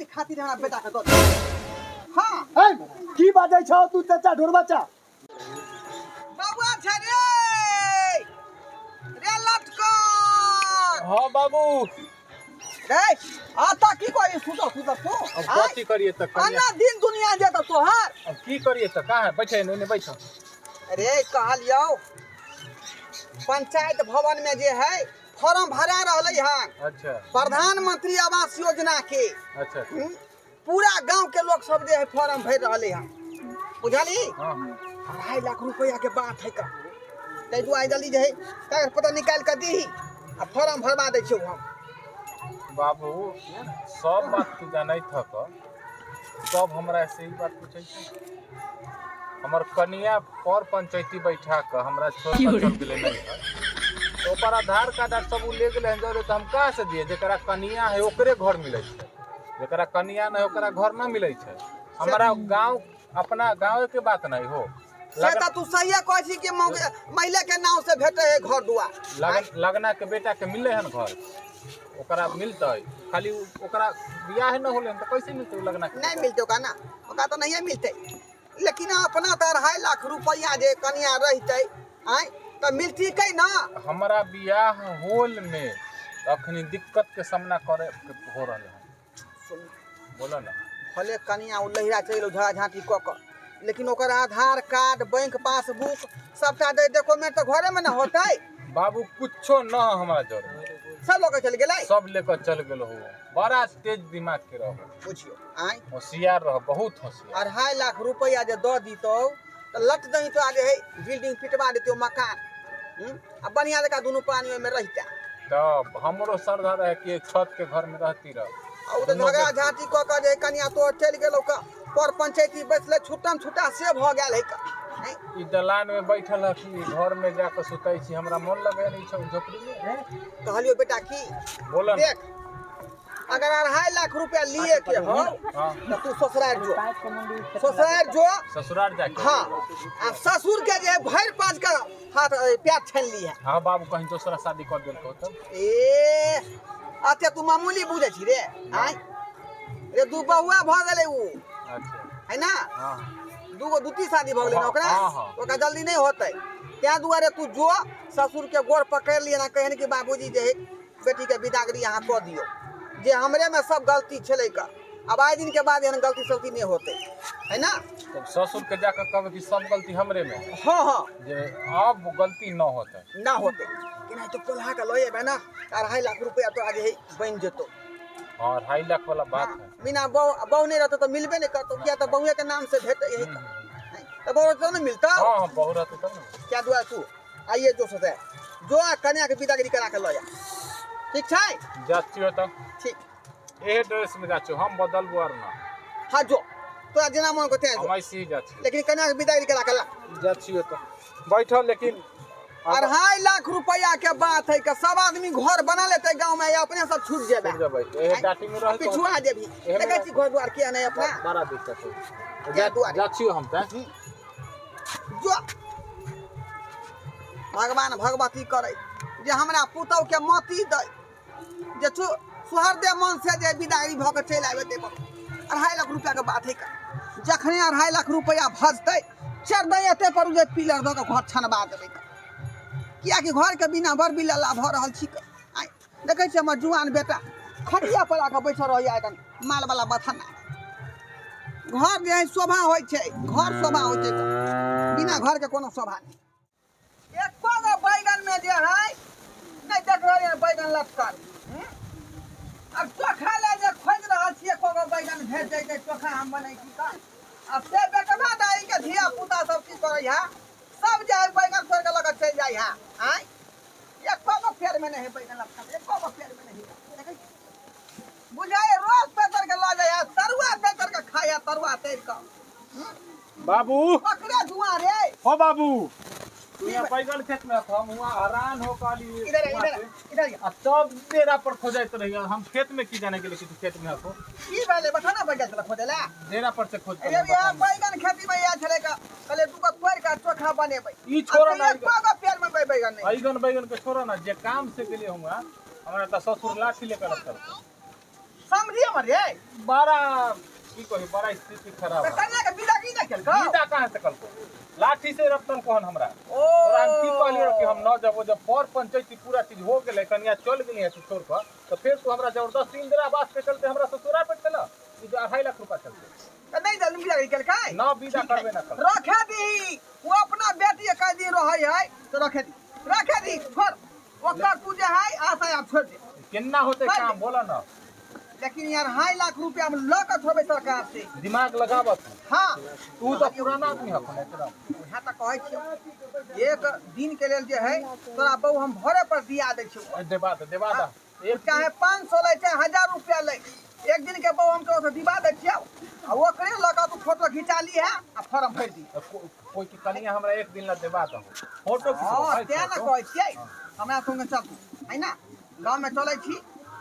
दिन खातिर हमरा बेटा के दऽ दे। हाँ। ए, की बाजै छौ तू चाचा ढोर बच्चा? बाबुआ छै रे, रे लटकन। हाँ बाबू। रे आता की करी सुतल सुतल तू? अब कथी करिए त कनिया? अन्ना दिन दुनिया जे त तोहार। अब की करिए त का है? बैठे ने बैठ। अरे कहलियौ पंचायत भवन में जे है फॉर्म भरा रहलै हन। अच्छा। प्रधानमंत्री आवास योजना के। अच्छा। पूरा गांव के लोग सब जे है फॉर्म भरि रहलै हन, बुझली? हाँ। 2.5 लाख रुपया के बात है का, ताहि दुआरे जल्दी जे है कागज पत्र निकालि कऽ दीही आ फॉर्म भरवा दै छियौ हम। बाबू सब बात तू जानैत हक, सब हमरा से ही बात पूछै छै। हमर कनिया पर पंचायती बैठा कऽ हमरा छोड़ कऽ चल गेलै नहीं है, तो ओकर आधार कार्ड आर सब उ ले गेलै हन जरे, तऽ हम कहाँ से दिए? जकरा कनिया है ओकरे घर मिलै छै, जकरा कनिया नहीं ओकरा घर न मिलै छै। हमारा गांव अपना गांव के बात नहीं हो। से तऽ तू सहिए कहै छी कि महिला के नाम से भेटै है घर दुआर। लगना के बेटा के मिले हन घर, ओकरा मिलतै खाली ओकरा बियाह न होलै हन तऽ कैसे मिलतै उ लगना के? नहीं मिलतै ओकरा ना, ओकरा तऽ नहिए मिलतै। लेकिन अपना तऽ 2.5 लाख रुपया जे कनिया रहितै आँय तऽ मिलतिकै ना। हमरा बियाह होल में अखनी दिक्कत के सामना करे के हो रहल है। सुन बोलो ना। भले कनिया ओ लहिरा चलि गेलौ झगड़ा झाँटी कऽ कऽ, लेकिन ओकर आधार कार्ड बैंक पासबुक सबटा दे डॉक्यूमेंट तऽ घरे में न होतै। बाबू कुछो न हमरा जरूर, सब लऽ कऽ चलि गेलै, सब लेकर चल गेल हो। बड़ा तेज दिमाग के रहो। बुझियौ आँय होशियार रहो, बहुत होशियार। 2.5 लाख रुपया जे दऽ दितौ तऽ लट दही तो आगे है बिल्डिंग पिटवा देतौ मकान, आ बढ़िया जकाँ दुनू प्राणी ओहिमे रहिता। तब हमरो श्रद्धा रहे कि एक छत के घर में रहती रह। आ ओ तऽ झगड़ा झाँटी कऽ कऽ जे कनिया तोहर चलि गेलौ कऽ पर पंचायती बैसलै छुट्टम छुट्टा से भऽ गेल है कऽ। ई दलान में बैठल है कि घर में जाके सुतै छी, हमरा मन लगै नहीं छौ झोपड़ी में। कहलियौ बेटा की बोलो ना। देख अगर 2.5 लाख रुपया लिए के हो हाँ। तऽ तू ससुरार जो, ससुरार जो, ससुरार जाके। हाँ आ ससुर के जे भरि पाँच के हाथ पैर छानि ली है। हाँ बाबू कहीं दोसरा शादी कर देलकौ तब? ए अच्छा तू मामूली बुझै छी रे आँय रे, दू बहुआ भऽ गेलै उ। अच्छा। है ना? हाँ। दूगो दूती शादी भऽ गेलै ने ओकरा, हाँ, हाँ। ओकरा जल्दी नहीं होतै, ताहि दुआरे तू जो ससुर के गोड़ पकड़ि लिअ ना, कहन कि बाबूजी जे है बेटी के विदागरी अहाँ कऽ दियौ, जे हमरे में सब गलती छलै का, अब आइ दिन के बाद एहन गलती सलती नहीं होतै, है ना? तब ससुर के जाकर कहबै कि सब गलती हमरे में है। हाँ हाँ। जे अब गलती न होतै। ना होतै कि नहीं तो कोल्हा के लऽ एबै ना 2.5 लाख रुपया तो आज है बनि जेतौ। हाँ 2.5 लाख वाला बात है। बिना बहु बहु नहीं रहतौ तऽ मिलबे नहीं करतौ, किया तऽ बहुए के नाम से भेटै है तऽ बहु रहतौ ने मिलतौ। हाँ हाँ बहु रहतौ तब ने। क्या दुआरे तू आइए जो सोचे जो आ कन्या के विदागरी करा के लऽ जा, ठीक छै? जाचियो तऽ। ठीक। एहे ड्रेस में जाचो, हम बदलबो आर ना। हाँ जो तोरा जेना मन को तेना जो। हम ऐसे ही जाचियो। लेकिन कन्या के विदागरी करा के ला। जाचियो तऽ बैठो। लेकिन 2.5 लाख रुपया के बात है कि सब आदमी घर बना लेते गांव में, या अपने सब छूट जेबे। छूट जेबै। एहे डाटी में रहतौ। पिछुआ जेबही। एहे देखै छी घर द्वार किया नहीं अपना? बड़ा दिक्कत है। क्या दुआरे? जाचियो हम तऽ। जो भगवान भगवती करे जे हमरा पुतहु के मती दै, जे सुहरदे मन से जे विदाई भऽ के चलि आबे देब। 2.5 लाख रुपया के बात है का, जखने 2.5 लाख रुपया भजतै चारि दै एते पर जे पिलर दऽ के घर छनबा देबै का, कियाकि घर के बिना बड़ बिलल्ला भऽ रहल छी का। आइ देखै छी हमर जुआन बेटा खटिया पर आके बैसल रहैया एखन मालवला बथाना। घर जे है शोभा होइ छै, घर शोभा होइ छै, बिना घर के कोनो शोभा नहि। एको गो बैगन में जे है नहीं देख रहल है बैगन लटकल, अब चोखा ले जे खोजि रहल छी एको गो बैगन भेट जैतै चोखा हम बनै छी तऽ। आ से बेटबा दाई के धिया पुता सब की करै है, सब जे है बैगन तोड़ि कऽ लऽ कऽ चलि जाइ है। आँय एको गो पेड़ में नहीं है बैगन लटकल, एको गो पेड़ में नहीं है। देखै छी? बुझाइ रोज पेतर के लऽ जाइ है, तरुआ पेतर के खाइ है, तरुआ तैर कऽ। बाबू पकड़े धुआं रे। हो बाबू तू यहाँ बैगन खेत में हम हुआ हैरान हो कहली। इधर इधर इधर। आ तब डेरा पर खोजैत रही हम खेत में, की जाने गेलै कि तू खेत में हको। की भेलै बता ना, बैगन छलै खोजै ला? डेरा पर से खोज। अरे यहाँ बैगन खेती में आयल छलै का, कहले दू गो तोड़ि कऽ चोखा बनेबै। ई छोड़ो ना, एको गो पेड़ में बैगन नहीं। बैगन बैगन के छोड़ो ना, जे काम से गेलियै हुआ हमरा तऽ ससुर लाठी लेकर रखल। समझिए हमर रे। बड़ा की कही, बड़ा स्थिति खराब तऽ है। कन्या के विदा की नहि केलकौ? विदा कहाँ से कलको, लाठी से रखतन कोहन हमरा। ओ तोरा हम की कहलियो कि हम न जबो, जब पर पंचायती पूरा चीज हो गेलै, कन्या चल गेली है तू छोड़ कर, तो फिर तू हमरा जबरदस्ती इंदिरा आवास के चलते हमरा ससुरा पे चला, ई जो 2.5 लाख रुपया चलते। तऽ नहि देलहुँ, विदा की केलकै? न विदा करबे न कर। रखे दी, वो अपना बेटी के कह दी रहै है तऽ रखे दी, रखे दी, छोड़ ओकर तू जे है आशा आब छोड़ दे। केना होते काम बोला ना। लेकिन यार 2.5 लाख रुपया हम लऽ कऽ छोड़बै सरकार से। दिमाग लगाबऽ तू। हाँ तू तो पुराना आदमी हखन एकदम। उएह तऽ कहै छियौ, एक दिन के लेल जे है तोरा बहु हम भरे पर दिया दै छियौ। देबा दे, देबा दे। एक चाहे 500 लै चाहे 1000 रुपया लै, एक दिन के बहु हम तोरा से दिवा दै छियौ, आ ओकरे लऽ कऽ तू फोटो घिचा ली है आ फॉर्म भरि दी। कोई के कनिया हमरा एक दिन ला देबा दहो, फोटो खिचबो। हँ तें ने कहै छियै, हमरा संगे चल तू, है ना? गाँवमे चलै छी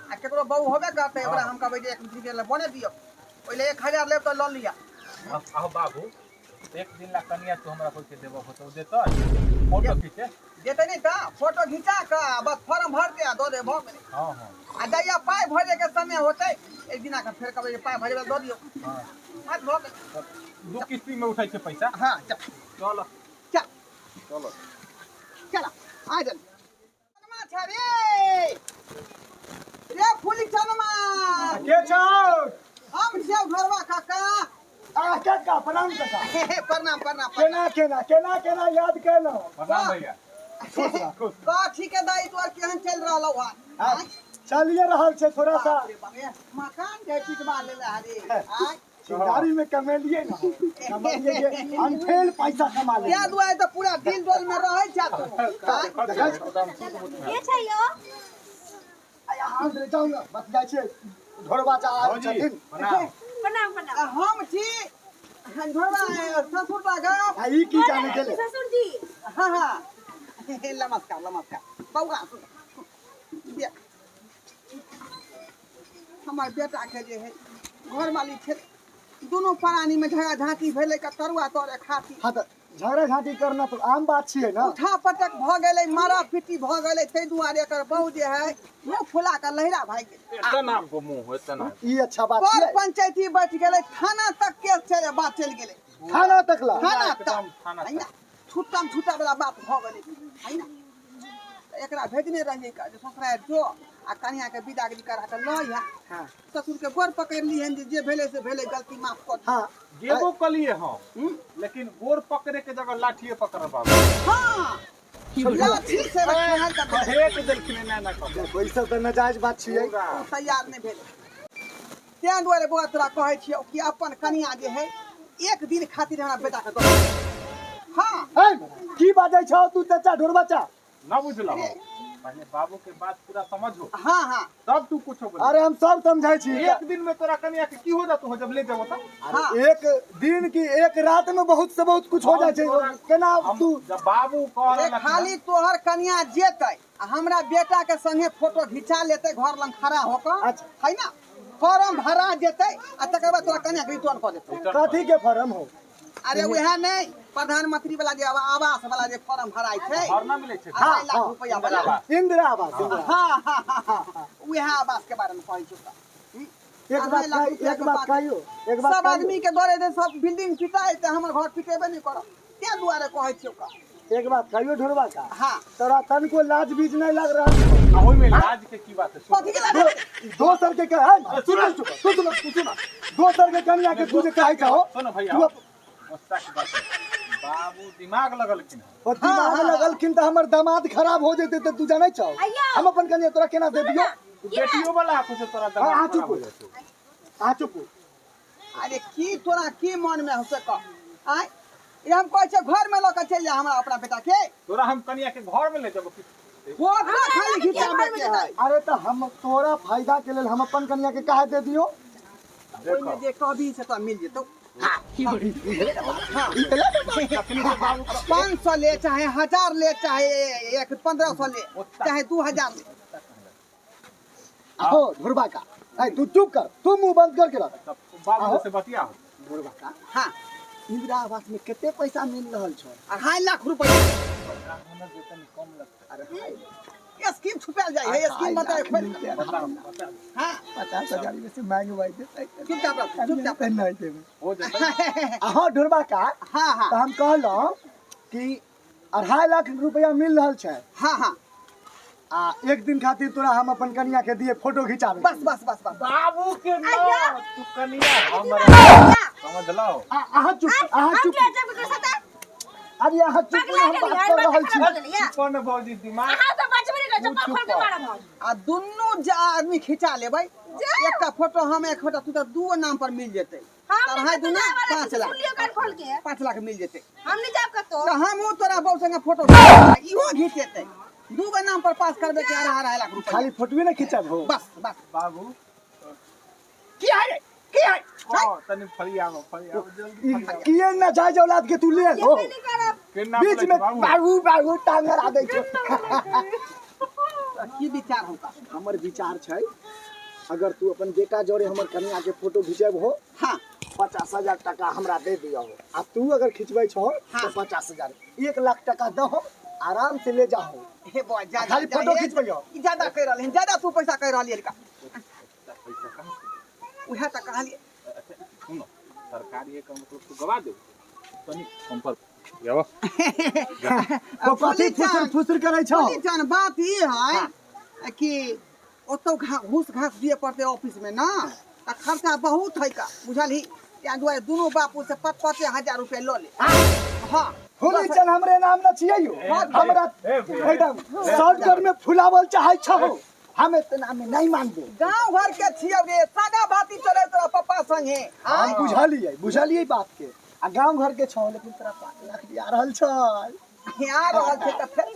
आ केकरो बहु होबे करतै, ओकरा हम कहबै जे एक दिन के लेल बने दियौ, ओहि ले 1000 लेब तऽ लऽ लिअ। आहो बाबू, एक दिन ला कनिया तू हमरा कोई के देबो तो देतै, फोटो खींचे देतै नहि तऽ फोटो घिचा कऽ बस फॉर्म भर दे आ दऽ दे, भऽ गेलै। हाँ हाँ। आ जहिया पाइ भरे के समय होतै एक दिना के फेर कहबै जे पाइ भरे दऽ दियौ। हाँ बात भऽ गेलै। दू किस्ती में उठै छै पैसा। हाँ चल चल चल चलो चल आ जल्दी। चनमा छै रे, रे फूली चनमा। के छौ? हम छियौ घरवा काका। आ काका प्रणाम काका। प्रणाम प्रणाम। केना केना केना केना याद केलहुँ? प्रणाम भैया। कथी के दाई तोर केहन चलि रहल हौ? चलिए रहल छै थोड़ा सा। मकान जे पिटवा लेले हरे। चिंगारी में कमेलिए ना, कमेलिए जे अनफेल पैसा कमा ले। तें दुआरे तऽ पूरा दिल डोल में रहै छै तू। के छै यौ? अहाँ जाउ ने, बस जाइ छियै। ढोरबा चा आयल छथिन। प्रणाम प्रणाम प्रणाम। हम छी ढोरबा ससुर गाँव। आ ई की जाने गेलै ससुर जी? हाँ हाँ नमस्कार नमस्कार बौआ। सुन देख, हमर बेटा के जे है घरवाली छै, दुनू प्राणी में झगड़ा झांटी भेलै के तरुआ तोरे खाती। हाँ तऽ झगड़ा झांटी करना तो आम बात छियै ना। उठा पटक भऽ गेलै, मारा पीटी भऽ गेलै, ताहि दुआरे एकर बहु जे है मुँह फुला कऽ लहिरा भागि गेलै। इतना गो मुंह इतना। ई अच्छा बात पर छियै। पंचायती बैठ गेलै, थाना तक केस चले, बात चलि गेलै थाना तक ला। थाना तक थाना है ना, छुट्टम छुट्टा वाला बात भऽ गेलै है ना। तऽ एकरा भेजने रहियै जे ससुरारि जो आ कनिया के विदागरी करा कऽ लऽ अइहे। हाँ ससुर के गोर पकड़ि लिहन जे भेलै से भेलै, गलती माफ कऽ। हाँ गेबो कलिए हम, लेकिन गोर पकड़े के जगह लाठिए पकड़ बाबू। हाँ लाठी से रखहन तऽ फेंक देलखिन ना ना कह। देखो ई सब तऽ नाजायज बात छियै। ओ तैयार नहि भेलै। तें दुआरे बौआ तोरा कहै छियौ कि अपन कनिया जे है एक दिन खातिर हमरा बेटा के दऽ। हाँ है की बाजै छौ तू चाचा ढोरबा चा? ना बुझलहो, पहले बाबू के बात पूरा समझो। हाँ हाँ तब तू कुछ बोल। अरे हम सब समझै छी। एक दिन में तोरा कनिया के की हो जातो हो जब ले जाबो तब? हाँ। एक दिन की एक रात में बहुत से बहुत कुछ हो जाइ छै। केना तू जब बाबू कह अरे रहल खाली तोहर कनिया जेतै आ हमरा बेटा के संगे फोटो घिचा लेतै घर लग खड़ा होकर। अच्छा। है ना, फॉर्म भरा जेतै आ तकर बाद तोरा कनिया के रिटर्न कऽ देतै। कथी के फॉर्म हो? अरे वएह नहीं, प्रधानमंत्री वाला जे आवास वाला जे फॉर्म भराइ छै, घर ना मिलै छै। 2.5 लाख रुपया वाला। इंदिरा आवास। हाँ हाँ हाँ हाँ वएह आवास के बारे में कहै छियौ। एक बात एक बात कहियो, एक बात सब आदमी के डरे जे सब बिल्डिंग पिटाइ तऽ हमर घर पिटेबे नहि करत, तें दुआरे कहै छियौ का। एक बात कहियो ढोरबा का? हाँ। तोरा तनको लाज बीज नहीं लग रहा? आ ओइ में लाज के की बात है? कथी के लाज? दोसर के कह, सुन तू सुन तू सुन, दोसर के कनिया के तू जे कहै छहो। सुन भैया, गुस्सा के बात है। बाबू दिमाग लगलखिन। ओ दिमाग लगलखिन तऽ हमर दामाद खराब हो जेतै तऽ तू जानै छौ हम अपन कनिया तोरा केना दे दियौ? बेटियो वाला कुछ तोरा दामाद। हां चुप आ चुप। अरे की तोरा की मन में हो से कह। आय ई हम कहै छै घर में लऽ के चलि जा हमरा अपना बेटा के। तोरा हम कनिया के घर में ले जेबो कि फोटो खाली घिचाबे के है। अरे तऽ हम तोरा फायदा के लेल हम अपन कनिया के काहे दे दियौ? ओहिमे जे कहबी से तोरा मिल जेतौ। हाँ 500 ले चाहे 1000 ले चाहे 1500 ले चाहे 2000 ले। आहो ढोरबा का, ऐ तू चुप कर, तू मुंह बंद करके रख। बाबू से बतिया। ढोरबा का, हाँ इंदिरा आवास में कते पैसा मिल रहल छौ? 2.5 लाख रुपया। कम लगतै। अरे ये स्कीम छुपायल जाइ है, स्कीम बताए खोल। हां, 50,000 में से मांगवाई देतै। चुपचाप रह, चुपचाप। नहि देबै। हो जेतै। अहाँ ढोरबा का। हां हां। तऽ हम कहलहुँ कि 2.5 लाख रुपया मिल रहल छै। हां हां। आ एक दिन खातिर तोरा हम अपन कनिया के दिए फोटो घिचाबे। बस बस बस बस। बाबू के आइया। ना तू कनिया हमरा समझलौ। अहाँ चुप, अहाँ हम चुप। के जब के साथ अरे अहाँ चुप, पगला हम गेलियै, बात कर रहल छी। खराब हो गेलियै। कोन भौजी दिमाग अहाँ तऽ बचबे नहि करै, चप्पल खोल के मारब हम। आ दुनू जे आदमी खिंचा लेबै, एकटा फोटो हम, एक फोटो तू, तऽ दूओ नाम पर मिल जेतै। हम अढ़ाई नहि दूना जाय वाला 5 छी, लाख। सुन लियौ कान खोल के। 5 लाख मिल जेतै। हम नहि जायब कतौ। तऽ हमहूँ तोरा बहू संगे फोटो इहो घिचेतै, दूगो नाम पर पास करबै के 2.5 लाख रुपया। खाली फोटोए ने खिंचब हो। बस बस। बाबू की है रे? की है? ओ तनी फरियाबो फरियाबो जल्दी। ई किए ना जाय औलाद के तू ले हो। जेबे नहि करब। केना बीच में बाबू बाबू बाबू टांगर आ दै छौ। की विचार होता? हमर विचार छै अगर तू अपन बेटा जोड़े हमर कनिया के फोटो घिचेब हो, हाँ, 50,000 टका हमरा दे दियो, आ तू अगर खिंचबै छौ हाँ। तो 50,000 1 लाख टका दहो, आराम से ले जाहो। हे बॉय, ज्यादा खाली फोटो खिंचबैयो। ई ज्यादा कहि रहल हन, ज्यादा तू पैसा कहि रहलियै का? उएह तऽ कहलियै। सुनो, सरकारी एक मतलब तू गवा दे तनी हम पर जाओ। तो कथी फुसुर फुसुर करै छौ? चन बात ई है कि ओतौ घूस घास दिए पड़तै ऑफिस में ना, तऽ खर्चा बहुत है का, बुझलही? ताहि दुआरे दुनू बापू से 5-5 हजार रुपया लऽ ले। हाँ। होली चन हमरे नाम न छियै यो। हमरा एकदम शॉर्टकट में फुलावल चाहै छौ, हम इतना में नहीं मानबो। गाँव घर के छियौ रे, सादा भाती चले तोरा पप्पा संगे। हम बुझलियै, बुझलियै बात के, आ गांव घर के छौ, लेकिन तोरा 5 लाख दिया रहल छै। आ रहल छै तऽ फेर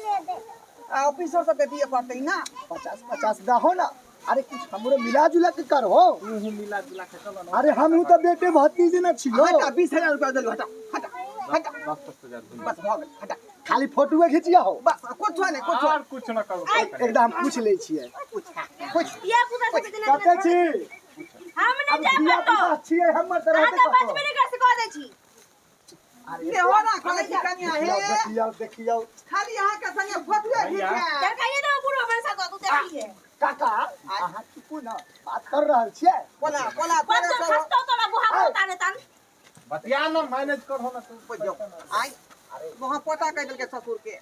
आ ऑफिसर सबके दिए पड़तै ना। 50-50 दहो ना। अरे कुछ हमरो मिला जुला के करहो। मिला जुला के चलो ना। अरे हमहू तऽ बेटे भतीजे न छियो। हटा, 20,000 रुपया देलू, हटा हटा हटा। 10-10 हजार दूनी। बस भऽ गेल, हटा। खाली फोटोए खिचिया हो। बस, कुछो नहि, कुछो। और कुछ ना करू। एकदम पूछ लै छियै। कुछ। धिया पुता सबके जेना कते छी? हम नहि अब जायब धिया कतौ। पुता छियै हमर तऽ अहाँ रहतै तऽ कतौ। बचबे नहि कर से कह दै छी। सेहो ना कहै छी कनिया हे। देखियौ देखियौ। खाली अहाँके संगे फोटुए घिचायब। चरकाइए देबै बुढ़ो मनसा कऽ तू देखिहे। काका, अहाँ चुपू न, बात कर रहल छियै। कोला कोला तोरे बच्चो सब खसतौ तोरा बुहा पोता ने तन। बतिया ना, मैनेज करहो ना तू। बुझियौ आइ वहाँ पोता कहि देलकै ससुर के।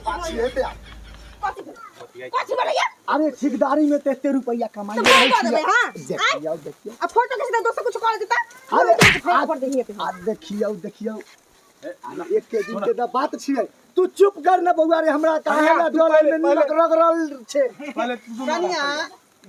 बात छियै ते। कथी कथी बोलैया? अरे ठेकेदारी में ते एते रुपैया कमाई तऽ रहल बंद कऽ देबै, छियै। हाँ? देखियौ देखियौ। आ फोटो के सीधा दोसर कुछ कर देता। अरे कर दही। आ देखियौ देखियौ, एक के दिन के तऽ बात छियै। तू चुप कर न बौआ रे, हमरा काहे ना तू डर पहिले- में नीमक रगड़ल छै। पहले तू दुनू कनिया,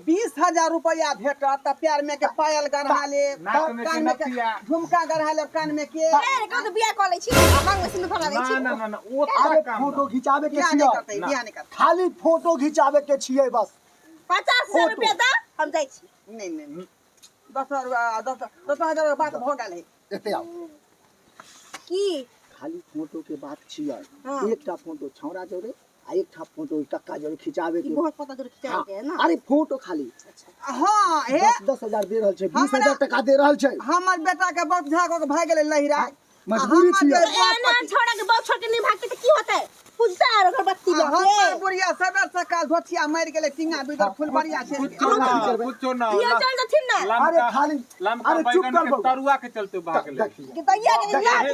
20,000 रुपैया भेटत तऽ पैर में के पायल गढ़ा लेब, नाक में के कान में के नथिया। झुमका गढ़ा लेब, कान में के। ए कह तो बियाह कऽ लै छी आ मांग में सिंदूर फड़ा दै ना छी। ना ना ना, ओ अरे काम फोटो घिचाबे के बियाह नहि छियै। करतै, बियाह नहि करतै। खाली फोटो घिचाबे के छियै बस। 50,000 फोटो। रुपया दऽ, हम जाइ छी। नहि नहि नहि। 10,000, 10,000 बात भऽ गेल है। एते आउ। की? खाली फोटो के बात छियै। हाँ। एकटा फोटो छौड़ा जोड़े आ एकटा फोटो टक्का जोड़े खिचाबे ई के। बहुत पता जोड़ खिचा हाँ। के है ना। अरे फोटो खाली। हाँ हे। 10-10 हजार दे रहल छै, 20 हमरा- हजार टका दे रहल छै। हमर बेटा के बहुत झा कऽ के भागि गेलै लहिरा। मजबूरी हमर छियै। जे एना छोड़ा के बहुत छोड़ के नहीं भागते तऽ की होतै? पूछता आर अगरबत्ती आ लऽ हमर के बुढ़िया सबेर सकाल धोतिया मरि गेलै, टिंगा बिदर फुलबरिया छै। कुछो ना, कुछो ना। दियो चल जथिन ना। अरे खाली लमका अरे चुप बैगन कर के बौआ। तरुआ के चलते भाग ले। देखियौ। के दैया के लाज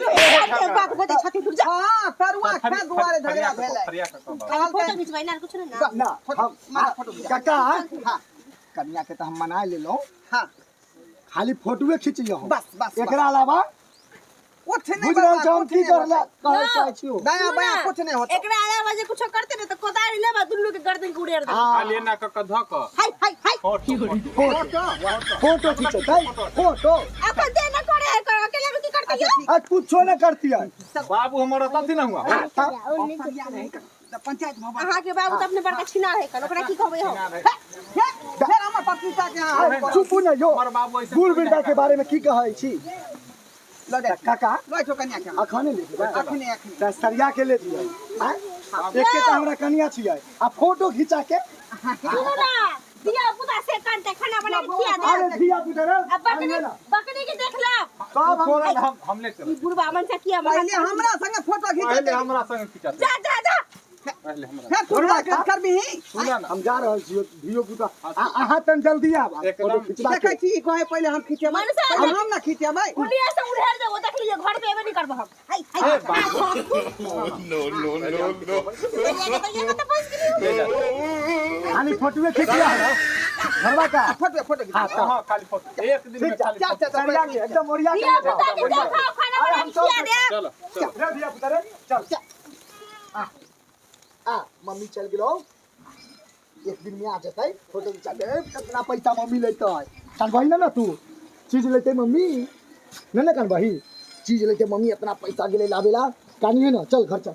के बात बजै छथिन, दूर जा। हाँ, तरुआ खा दुआरे झगड़ा भेलै। फरिया के कह। कहलकै फोटो घिचबै ना, कुछ नहीं ना। ना हम मारा फोटो घिचा। काका, हाँ। कनिया के तऽ हम मना लेलहुँ। हाँ। खाली फोटोए खिचियौ। बस बस। एकरा अलावा कुछ नहीं। बुझ रहल बाबा, छौ हम कुछ की नहीं करला होतै। कहै चाहै छियौ। दायाँ बायाँ कुछ नहीं होता। एकरा अलावा जे कुछो करते ने तऽ कोदारी लेबा, दुनू के गर्दन के उड़ेर देबै। हाँ। खाली एना क के धऽ कऽ hi hi hi. Photo photo. Photo photo खिचेतै फोटो। अपन दे न करे है, अकेले में की करते अच्छा यो? ठीक। आ कुछो न करतियै। बाबू हमर रहतथिन ना हुआ। ऑफर या नहीं कर तऽ पंचायत भवन। अहाँ के बाबू तऽ अपने बड़का छिनार है, कल ओकरा की कहबै हम? हे, फेर हमर पतिता के अहाँ अरे चुपू न यो। हमर बाबू ऐसे बूढ़ वृद्धा के बारे में की कहै छी? लऽ जाइ छी। काका, लऽ छौ कनिया के हम। अखने ले जेबै? अखने अखने। तऽ सरिया के ले दियै आँय? एके तऽ हमरा कनिया छियै आ फोटो घिचा के। सुनू ना, धिया पुता से कानते खाना बना के खिया दे। अरे धिया पुता रे, आ बकरी आनिये ना। बकरी के देख ला। सब हम हम ले चलब। ई बुढ़बा मन से किया पहिले हमरा संगे फोटो पहिले घिचेतै। हमरा संगे खिचाते। जा जा जा। पहले हमरा फेर तू घरवा कर का? करबिही सुना ना हम जा रहल छी धियो पुता अहाँ तन जल्दी आब एकदम। फोटो खिचबा के देखै छी ई कहे पहिले हम खिचेबै मनसा पहिले हम ना खिचेबै उलिया से उड़ेर देबो देख लियो घर पे एबे नहीं करबो हम हाय हाय ए, बाबू। No, no, no, no. ये तो फंस गेलियो ले जा खाली फोटोए खिचिया घरवा का फोटो फोटो हाँ हाँ हाँ, खाली फोटो एक दिन में ठीक खाली चल, फोटो चल, सरिया के एकदम ओरिया के धिया ले जाओ। पुता के देखो खाना अरे बना हम के खिया सब- दे चलो चलो रे धिया पुता रे चल आ आ मम्मी चल गेलो एक दिन में आ जतै फोटो खिचा के ए, कितना पैसा मम्मी लेतै कानबही ना ना तू चीज लेतै मम्मी ना ना कानबही चीज लेतै मम्मी इतना पैसा गेलै लाबेला कानिए ना चल घर चल।